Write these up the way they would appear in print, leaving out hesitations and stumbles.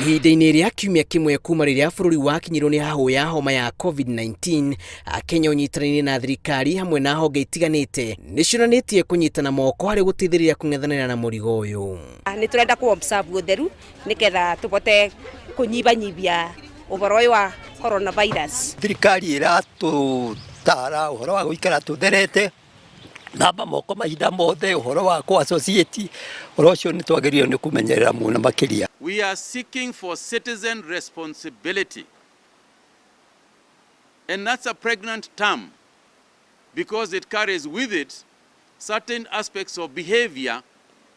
Ihinda-inĩ rĩa kiumia kĩmwe kuma rĩrĩa bũrũri wakinyĩrwo nĩ hahũ ya homa ya COVID-19, Akenya ũnyitanĩire na thirikari hamwe na honge itiganĩte nĩ cionanĩtie kũnyitana moko harĩ gũteithĩrĩria kũng'ethanĩra na mũrigo ũyũ. Nĩ tũrenda kũ observe ũtheru nĩgetha tũbote kũnyibanyibia ũhoro ũyũ wa coronavirus. Thirikari ĩratũtara ũhoro wa gũikara tũtherete, thamba moko mahinda mothe, ũhoro wa kũ associate, ũhoro ũcio nĩ twagĩrĩirwo nĩ kũmenyerera mũno makĩria. We are seeking for citizen responsibility. And that's a pregnant term because it carries with it certain aspects of behavior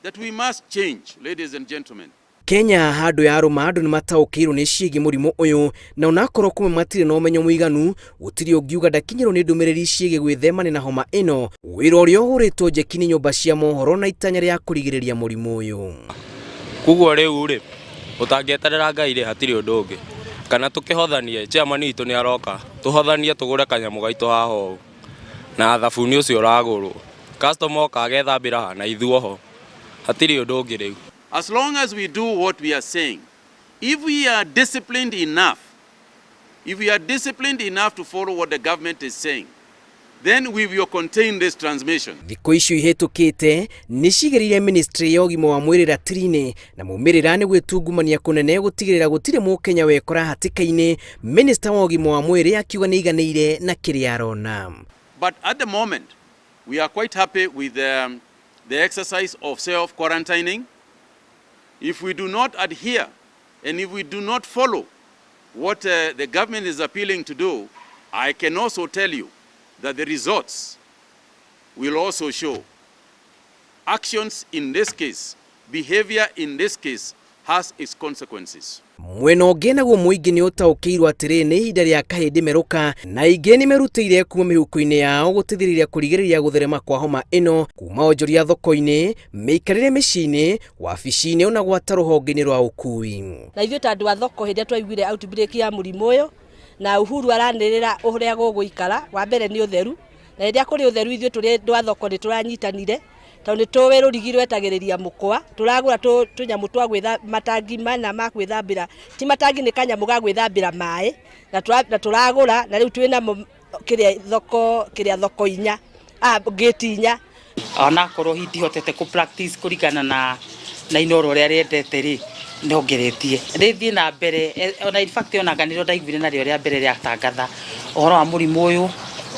that we must change, ladies and gentlemen. Kenya handũ yarũma andũ nĩmataũkĩirwo nĩ ciĩgiĩ mũrimũ ũyũ na onakorwo kũmwe matirĩ na ũmenyo mũiganu gũtirĩ ũngiuga ndakinyĩrwo nĩ ndũmĩrĩri ciĩgiĩ gwĩthemania na homa ĩno wĩra ũrĩa ũhũrĩtwo njeki nĩ nyũmba cia mohoro na itanya rĩa kũrigĩrĩria mũrimũ ũyũ. Koguo rĩu rĩ, ũtangĩeterera Ngai rĩ, hatirĩ ũndũ ũngĩ. Kana tũkĩhothanie, chairman witũ nĩ aroka, tũhothanie tũgũre kanyamũ gaitũ haha ũũ, na thabuni ũcio ũragũrwo. Customer oka agethambĩra ha na ithuĩ oho. Hatirĩ ũndũ ũngĩ rĩu. As long as we do what we are saying, if we are disciplined enough, if we are disciplined enough to follow what the government is saying, then we will contain this transmission. Thikũ icio ihĩtũkĩte nĩ cigĩrĩire ministry ya ũgima wa mwĩrĩ ratiri-inĩ na maumĩrĩra nĩ gwĩtungumania kũnene gũtigĩrĩra gũtirĩ mũkenya wekora hatĩka-inĩ. Minista wa ũgima wa mwĩrĩ akiuga nĩ aiganĩire na kĩrĩa arona. But at the moment, we are quite happy with the exercise of self-quarantining. If we do not adhere and if we do not follow what the government is appealing to do, I can also tell you that the results will also show. Actions in this case, behavior in this case, has its consequences. Mwena ũngĩ naguo mũingĩ nĩ ũtaũkĩirwo atĩrĩ nĩ ihinda rĩa kahĩndĩ merũka na aingĩ nĩ merutĩire kuma mĩhuko-inĩ yao gũteithĩrĩria kũrigĩrĩria gũtherema kwa homa ĩno kuma onjoria thoko-inĩ, mĩikarĩre mĩciĩ-inĩ, wabici-inĩ ona gwata rũhonge-inĩ rwa ũkui. Na ithuĩ ta andũ a thoko hĩndĩ ĩrĩa twaiguire outbreak ya mũrimũ ũyũ na Uhuru aranĩrĩra ũrĩa gũgũikara, wa mbere nĩ ũtheru, na rĩrĩa kũrĩ ũtheru ithuĩ tũrĩ andũ a thoko nĩ tũranyitanire tondũ nĩ tũĩ rũrigi rwetagĩrĩria mũkwa, tũragũra tũnyamũ twa gwĩtha matangi mana ma gwĩthambĩra, ti matangi nĩ kanyamũ ga gwĩthambĩra maĩ, na tũragũra na rĩu twĩnamo kĩrĩa thoko, kĩrĩa thoko inya, ngĩti inya. Onakorwo hihi ndihotete kũ practice kũringana na Inooro ũrĩa rĩendete rĩ, no ngeretie rĩthiĩ na mbere. Ona in fact ona nganĩro ndaiguire narĩo rĩa mbere rĩatangatha ũhoro wa mũrimũ ũyũ,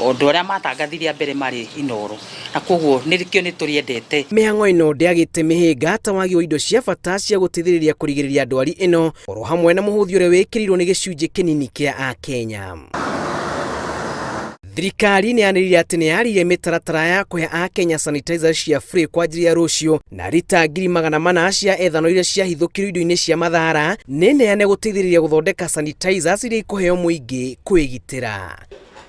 ũndũ ũrĩa matangathire mbere marĩ Inooro, na koguo nĩkĩo nĩ tũrĩendete. Mĩhang'o ĩno ndĩagĩte mĩhĩnga ta wagi wa indo cia bata cia gũteithĩrĩria kũrigĩrĩria ndwari ĩno oro hamwe na mũhũthi ũrĩa wĩkĩrĩirwo nĩ gĩcunjĩ kĩnini kĩa Akenya. Thirikari nĩ yanĩrĩire atĩ nĩ yarĩire mĩtaratara ya kũhe Akenya sanitizer cia free kwa ajili ya rũciũ na rita 400,000 cia ethanol iria ciahithũkirwo indo-inĩ cia mathara nĩ neane gũteithĩrĩria gũthondeka sanitizers iria ikũheo mũingĩ kwĩgitĩra.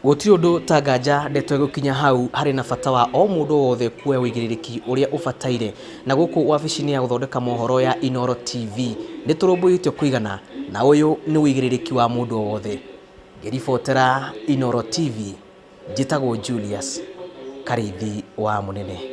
Gũtirĩ ũndũ ta nganja ndeto ĩgũkinya hau harĩ na bata wa o mũndũ wothe kuoya ũigĩrĩrĩki ũrĩa ũbataire na gũkũ wabici-inĩ ya gũthondeka mohoro ya Inooro TV nĩ tũrũmbũyĩtio kũigana na ũyũ nĩ ũigĩrĩrĩki wa mũndũ o wothe. Ngĩribotera Inooro TV njĩtagwo Julius Karithi wa Mũnene.